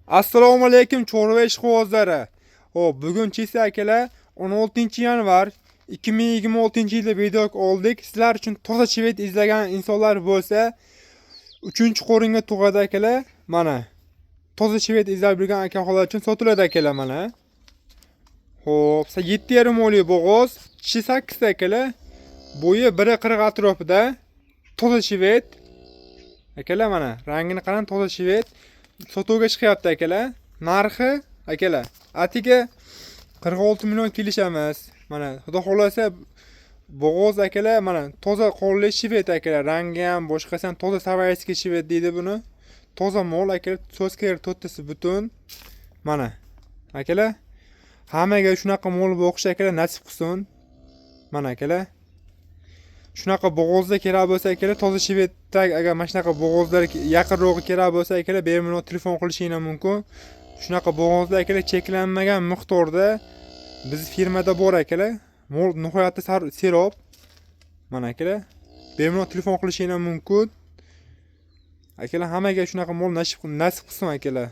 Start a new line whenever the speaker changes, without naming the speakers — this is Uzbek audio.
Assalomu alaykum, chorva ishqibozlari. Xo'p, bugun chesa, akalar, 16-yanvar 2026-yilda video oldik. Sizlar uchun toza shved izlagan insonlar bo'lsa, 3-qo'ringa tug'adi, akalar. Mana. Toza shved izlab yurgan akaxonlar uchun sotiladi, akalar, mana. Xo'p, 7,5 oylik bo'g'oz, tishi 8 ta, akalar. Bo'yi 1,40 atrofida. Toza shved. Akalar, mana, rangini qarang, toza shved. Sotuvga chiqyapti, akalar. Narxi, akalar, atiga 46 million kelishamiz. Mana, xudo xohlasa, bo'g'oz, akalar, mana, toza qonli shved, akalar, rangi ham, boshqasi ham toza, савойский shved deydi buni. Toza mol, akalar, so'zkari to'rttasi butun. Mana, akalar, hammaga shunaqa mol boqish, akalar, nasib qilsin. Mana, akalar. Shunaqa bo'g'ozlar kerak bo'lsa, akalar, toza shvedda agar mana shunaqa bo'g'ozlar yaqinrog'i kerak bo'lsa, akalar, bemalol telefon qilishinglar mumkin. Shunaqa bo'g'ozlar, akalar, cheklanmagan miqdorda biz firmada bor, akalar. Mol nihoyatda serob. Mana, akalar, bemalol telefon qilishinglar mumkin. Akalar, hammaga shunaqa mol nasib qilsin, akalar.